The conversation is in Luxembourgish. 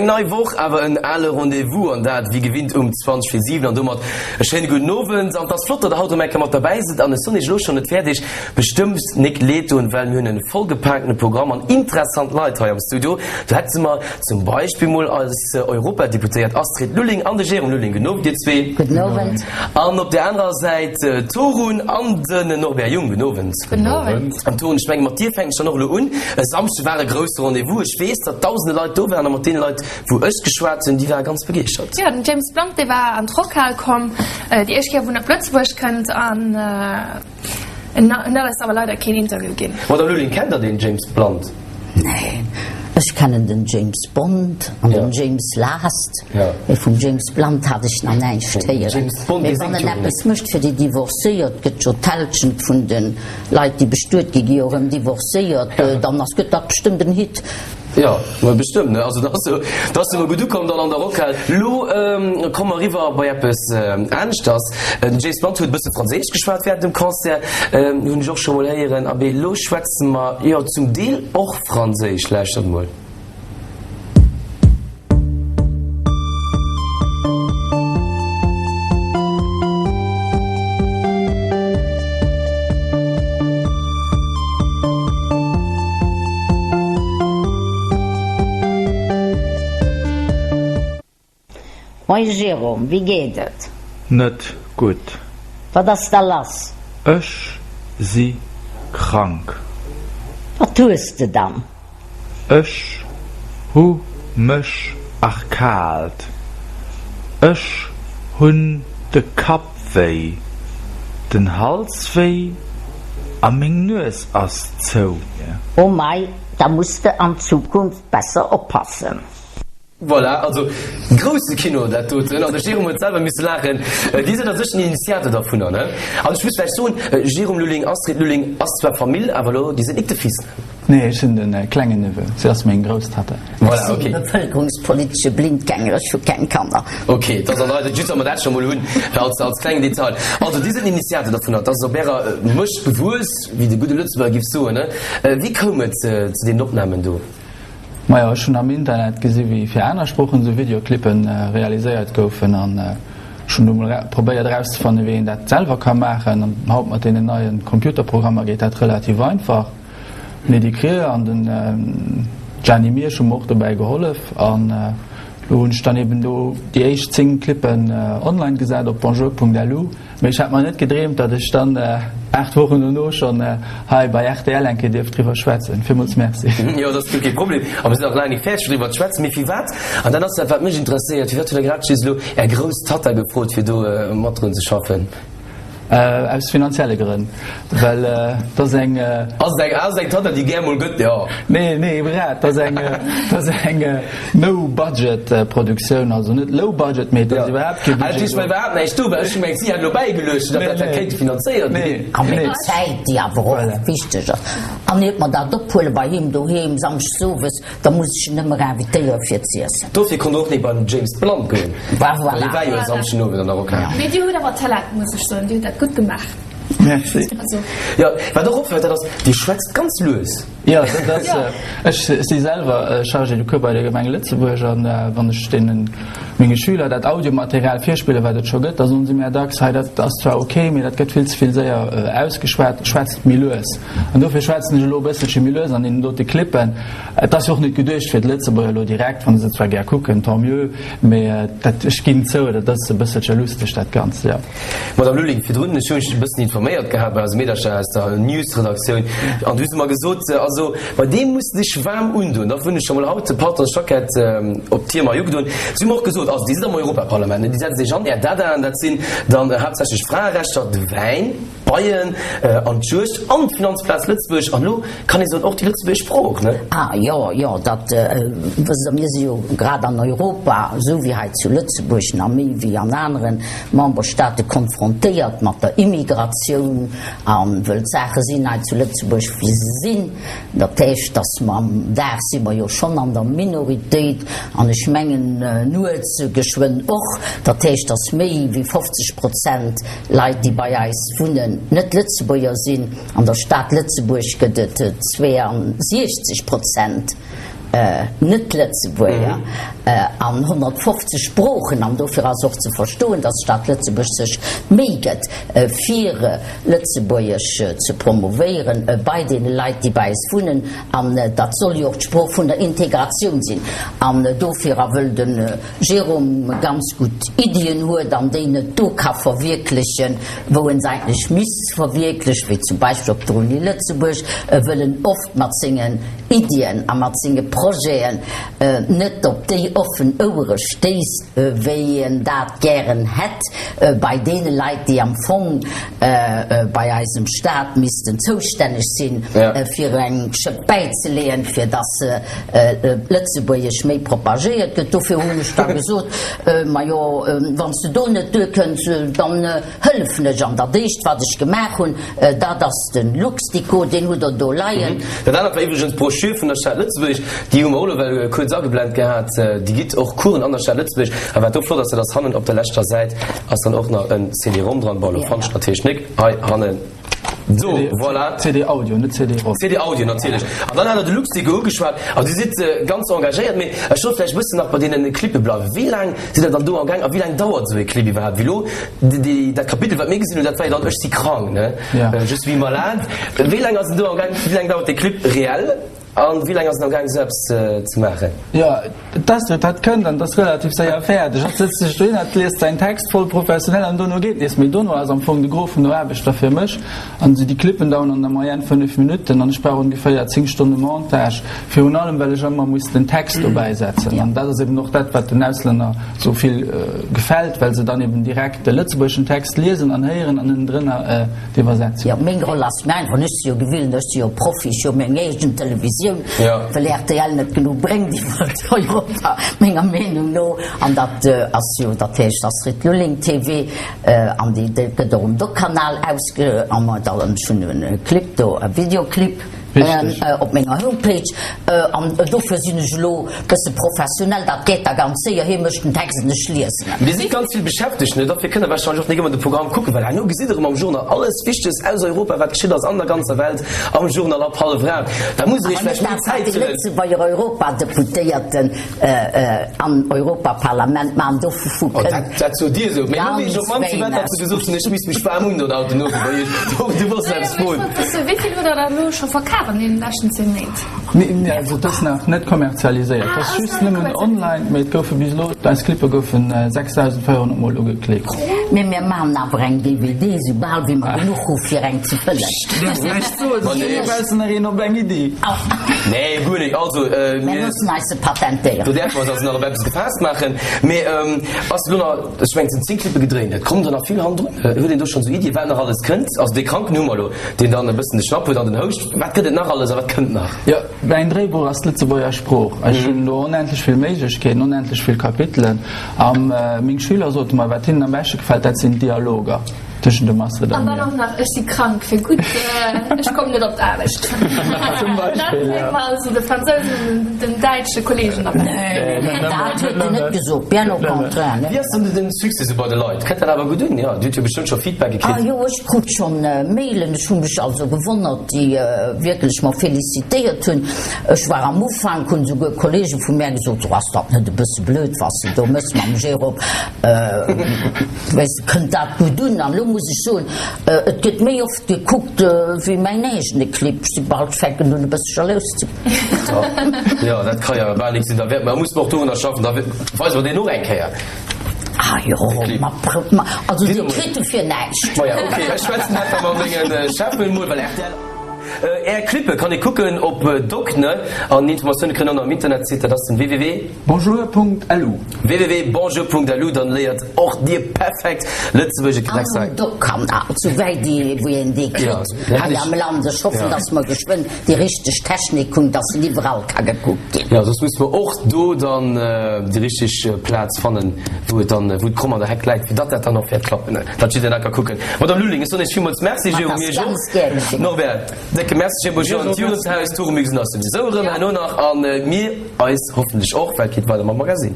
Eng nei Woch, awer en ale Rendez-vous, an dat wéi gewinnt um 20 vir 7. An domat e schéine gudden Owend. An et ass flott, datt der haut erëm eng Kéier mat derbäi sidd. An ech soen iech elo schonn, et wäert iech bestëmmt nik leed doen, well mir hunn e vollgepaakene Programm an interessant Leit hei am Studio. Do hätte mer zum Beispill mol eis Europadeputéiert Astrid Lulling an de Jérôme Lulling. Gudden Owend, dir zwee. Gudden Owend. An op där anerer Säit d'Torun an den Norbert Jung. Gudden Owend. Gudden Owend. An Torun, ech menge mat dir fänken ech dann och elo un. E Samschde war e grousse Rendez-vous. Ech weess, datt dausende Leit do waren a mat deene Leit, wou ech geschwat hunn, déi ware ganz begeeschtert. Jo, den James Blunt, dee war an d'Rockhal komm, déi éischt Kéier, wou en op Lëtzebuerg kënnt an en huet eis awer leider keen Interview ginn. Madame Lulling, kennt Der den James Blunt? Neen, ech kennen den James Bond an den James Last, mee vum James Blunt hat ech nach näischt héieren. Mee wann en eppes mécht fir déi Divorcéiert, gëtt jo d'Hälschent vun de Leit déi bestuet gi gi jo erëm divorcéiert, dann ass gëtt dat bestëmmt en Hit. Jo, ma bestëmmt, ne? Also dat ass jo, dat ass jo mol gutt ukomm dann an der Rockhal. Lo komme mer eriwwer bei eppes aneschters. Den James Blunt huet e bësse Franséisch geschwat während dem Concert, hunn ech och scho mol héieren. Abee, lo schwätze mer jo zum Deel och Franséisch. Lauschtert mol. Moie Jérôme, wéi geet et? Net gutt. Wat ass da lass? Ech si krank. Wat hues de dann? Ech hu mech erkaalt. Ech hunn de Kapp wéi, den Hals wéi a meng Nues ass zou. Oh mei, da muss de an Zukunft besser oppassen. Voilà, also grousse Kino dat doten, an de Jérôme huet selwer misse laachen. Dir sidd a sech den Initiator dervunner, ne? An ech muss vläicht soen, Jérôme Lulling, Astrid Lulling ass zwar Famill, awer elo, Dir sidd nik de Fils, ne? Nee, ech sinn de klengen Neveu, si ass meng grouss Tatta. Voilà, Ech sinn okay. bevëlkerungspolitesche Blindgänger, ech hu keng Kanner. Ok, dat ass an der Rei, just datt mer dat scho mol hunn als, als klengen Detail. Also Dir sidd den Initiator dervunner, dat ass op Ärer Mëscht bewuess, wéi de gudde Lëtzebuerger giff soen, ne? Wéi koum et zu deenen Opnamen do? Majo, ech hunn am Internet gesi wéi fir aner Sproochen esou Videoclippen realiséiert goufen an ech hunn do mol probéiert erauszefannen wéi een dat selwer ka maachen an haut mat deenen neie Computerprogrammer geet dat relativ einfach. Den Edy Krier an den Gianni Miersch hu mer och dobäi gehollef an elo hunn ech dann eben do déi éischt 10 Clippen online gesat op bonjour.lu. Mee ech hat mer net gedreemt, datt ech dann 8 Wochen dono schonn hei bei rtl eng Kéier dierf driwwer schwätzen. Villmools Merci. Jo, dat ass guer kee Problem. A mir sinn nach laang nik fäerdeg fir driwwer ze schwätzen. Mee firwat, an dat ass dat, wat mech interesséiert, firwat hutt Der grad just elo Är grouss Tatta gefrot, fir do mat drun ze schaffen? Aus finanzielle Grënn, well et ass eng. Ass et eng, ass et eng Tatta, déi gär mol gëtt? Jo. Nee, nee, ebe grad, et ass eng, et ass eng No-Budget-Produktioun, also net Low-Budget, mee et ass iwwerhaapt kee Budget do. Dat heescht, well iwwerhaapt näischt do war. Ech hu gemengt, si hätt elo bäigeluecht, datt dat hätt kéinte finanzéiert ginn. A meng Zäit, déi awer och wichteg ass. An iert mer dat ophuele bei him doheem samschdes owes, da muss ech en ëmmer invitéiere fir z'iessen. Dofir konnt och net beim James Blunt goen, well hie war jo e Samschden Owend an der Rockhal. Mee Dir hutt awer Talent, muss ech soen. Dir hutt dat gutt gemaach. Merci. Jo, wat och opfält, dat ass, Dir schwätzt ganz lues. Jo, dat ass, ech si selwer Chargé de cours bei der Gemeng Lëtzebuerg an wann ech deenen, menge Schüler dat Audiomaterial virspillen, wat et scho gëtt, da soen si mir dacks, hei dat ass zwar ok, mee dat gëtt vill ze vill séier ausgeschwat, schwätzt méi lues. An dofir schwätzen ech elo e bësselche méi lues an deenen dote Clippen. Et ass jo och net geduecht fir d'Lëtzebuerger elo direkt, wann se zwar gär kucken, tant mieux, mee dat, ech ginn zou, dat ass e bësselche lusteg dat Ganzt, jo. Madame Lulling, virdrun, ech hu mech e bëssen informéiert gehat bei eise Meedercher aus der News-Redaktioun, an du hues mer gesot, also bei deem muss de dech waarm undoen. Da hunn ech scho mol haut de Paltons Jackett op d'Hiem hei ugedoen. Si hu mer och gesot, also Dir sidd am Europaparlament, ne, Dir setzt Iech an, Är Dadaen, dat sinn dann haaptsächlech Fraerechter, de Wäin, d'Beien an d'Juegd an d'Finanzplaz Lëtzebuerg an elo kann ee soen och déi lëtzebuergesch Sprooch, ne? Ah jo, jo, dat wësst Der, mir si jo grad an Europa, esou wéi hei zu Lëtzebuerg, nach méi wéi an anere Memberstaate konfrontéiert mat der Immigratioun a wëll d'Saache sinn hei zu Lëtzebuerg wéi se sinn. Dat heescht, datt mer am Dag si mer jo schonn an der Minoritéit an ech mengen nuets geschwënn och. Dat heescht, datt méi wéi 50 Prozent Leit, déi bei eis wunnen, net Lëtzebuerger sinn. An der Stad Lëtzebuerg gëtt et 62 Prozent. Net-Lëtzebuerger an 150 Sproochen. An dofir ass och ze verstoen, datt d'Stad Lëtzebuerg sech Méi gëtt, fir Lëtzebuergesch ze promovéieren bei deene Leit, déi bei eis wunnen. An dat soll jo och d'Sprooch vun der Integratioun sinn. An dofir, a wëll de Jérôme ganz gutt Iddien huet an déi net do ka verwierklechen, wou en se eigentlech misst verwierklechen, wéi zum Beispill op der Uni Lëtzebuerg, wëll en oft mat sengen Iddien a mat senge Projeten net op déi offen Ouere stéisst, wéi en dat gären hätt bei deene Leit, déi am Fong bei eisem Staat missten zoustänneg sinn, fir eng Schëpp bäizeleeën, fir dass Lëtzebuergesch méi propagéiert gëtt. Dofir hunn ech da gesot, Majo, wann s de do net duerkënns, dann hëllefen ech. An dat éischt, wat ech gemaach hunn, dat ass de Luxdico, deen hutt Der do leien. Dat anert war iwwregens d'Broschür vun der Stad Lëtzebuerg, déi hu mer och elo well kuerz ageblent gehat. Déi gitt och Coursen an der Stad Lëtzebuerg. A wat do flott ass, dat ass hannen op der leschter Säit ass dann och nach en CD-Rom dran. Bon, elo fannt ech natierlech nik hei hannen. Do, voilà. CD-Audio, net CD-Rom. CD-Audio, natierlech. An dann hat Der de Luxdico ugeschwat. Also Dir sidd ganz engagéiert, mee ech wollt vläicht e bëssen nach bei deene Clippe bleiwen. Wéi laang sidd Der dann do amgaang a wéi laang dauert esou e Clip iwwerhaapt? Wéi elo déi, dat Kapitel, wat mir gesinn hunn, dat war jo dann Ech si krank, ne? Je suis malade. Wéi laang ass en do amgaang, wéi laang dauert dee Clip reell a wéi laang ass en amgaang esou eppes ze maachen? Jo, d'Astrid, dat kënnt an 't ass relativ séier fäerdeg. Hatt sëtzt sech dohin, hatt liest säin Text voll professionell an dono geet nees. Mee dono ass am Fong de Gros vun der Aarbecht da fir mech. An esou déi Clippen dauern an der Moyenne 5 Minutten an ech brauch ongeféier 10 Stonne Montage, virun allem well ech ëmmer muss den Text dobäi setzen. An dat ass eben och dat, wat den Auslänner esou vill gefält, well se dann eben direkt de lëtzebuergeschen Text liesen an héieren an ënnendrënner d'Iwwersetzung. Jo, meng Roll ass méi einfach. Ech si jo gewillt, ech si jo Profi, ech hu jo meng eegen Televisioun, well rtl net genuch bréngt iwwer Europa, menger Meenung no. An dat ass jo, dat heescht Astrid Lulling TV, an déi gëtt och um Doc-Kanal ausge, an ech hunn e Clip do, e Videoclip. Op menger Homepage, an dofir sinn ech elo bësse professionell, dat geet da ganz séier, hie mécht den Text an ech liesen en. Dir sidd ganz vill beschäftegt, ne? Dofir kënnt der wahrscheinlech och nik ëmmer de Programm kucken, well herno gesitt der erëm am Journal alles Wichteges aus Europa, wat geschitt ass an der ganzer Welt am Journal ab hallef 8. Da musst der iech vläicht méi Zäit huelen. Awer net dat, wat déi Lëtzebuerger Europadeputéierten am Europaparlament maachen, dovu kënnt. Dat sot Dir esou, mee elo weess ech op d'mannst, firwat datt se gesot hunn, ech misst mech waarm undoen haut den Owend bei Iech. Du wollts eppes froen. Wéi vill hutt Der der elo scho verkaf an deenen leschten 10 Méint? Nee, also et ass nach net kommerzialiséiert, et ass just nëmmen online, mee et goufe bis elo, eis Clippe goufen 6.400 Mol ugeklickt. Mee mir maachen awer eng DVD, soubal wéi mer genuch hu fir eng ze fëllen. Däerfs näischt soen, soss kënnt baussen nach een op eng Iddi. Nee, guer net. Also, Mir loossen eis se patentéieren. Do däerfe mer eis also nach op eppes gefaasst maachen. Mee ass elo nach, ech mengen, et sinn 10 Clippe gedréint, et kommen der nach vill hannendrun. Huet een do schonn esou Iddien, wat nach alles kënnt? Also dee Kranken hu mer elo, deen dann e bëssen de Schnapp huet an den Houscht. Wat gëtt et nach alles a wat kënnt nach? Jo, mäin Dréibuch ass d'Lëtzebuerger Sprooch. Ech hunn do onendlech vill Méiglechkeeten, onendlech vill Kapitelen. A meng Schüler sote mer, wat hinnen am beschte gefält, dat sinn d'Dialoger. Tëschent dem Astrid an mir. An dann och nach, ech si krank fir gutt, ech kommen net op d'Aarbecht. Zum Beispill, ja. Dat bréngt mer also de fransousen an den däitsche Kollegen am beschten. Nee, dat huet en net gesot, bien au contraire, ne? Wéi ass dann den Succès esou bei de Leit? Kënnt dat awer gutt un? Jo, Dir hutt jo bestëmmt scho Feedback gekritt. Ah jo, ech krut schonn Mailen, ech hu mech also gewonnert, déi wierklech mer felicitéiert hunn. Ech war am Ufank, hunn esouguer Kollege vu mär gesot, so ass dat net e bësse blöd, was de do méchs mam Jérôme? Weess de, kënnt dat gutt un? An elo muss ech soen, et gëtt méi oft gekuckt wéi mäin eegene Clip. Ech si bal, ech fänken un e bësse jalous ze ginn. Jo, dat ka jo bal nik sinn. Da wäerte mer, musse mer och dorunner schaffen, da weise mer deen och eng Kéier. Ah jo, ma, ma also dee kritt e fir näischt. Maja, ok, ech schwätzen dat da mat menge Cheffen emol, well rtl. Är Clippe kann ee kucken op doc, ne? An Informatioune kënnen och nach am Internetsite, dat ass den www. Bonjour.lu. Www.bonjour.lu, dann léiert och dir perfekt Lëtzebuergesch An um Doc-Kanal, souwäit déi, wou een dee kritt hei am Land. Ech hoffen, dass mer geschwënn déi richteg Technik hunn, dass en iwwerall ka gekuckt ginn. Jo, soss musse mer och do dann déi richteg Plaz fannen, wou et dann, wou d'Kromm an der Heck läit, fir datt dat dann och wäert klappen, datt jiddereen dat ka kucken. Madame Lulling, ech soen Iech villmools Merci, Jérôme, Iech och. Norbert, décke Merci. Bonjour an d'Jugendhaus, Tourmix ass souwisou erëm herno nach, a mir eis hoffentlech och, well et geet weider mam Magazine.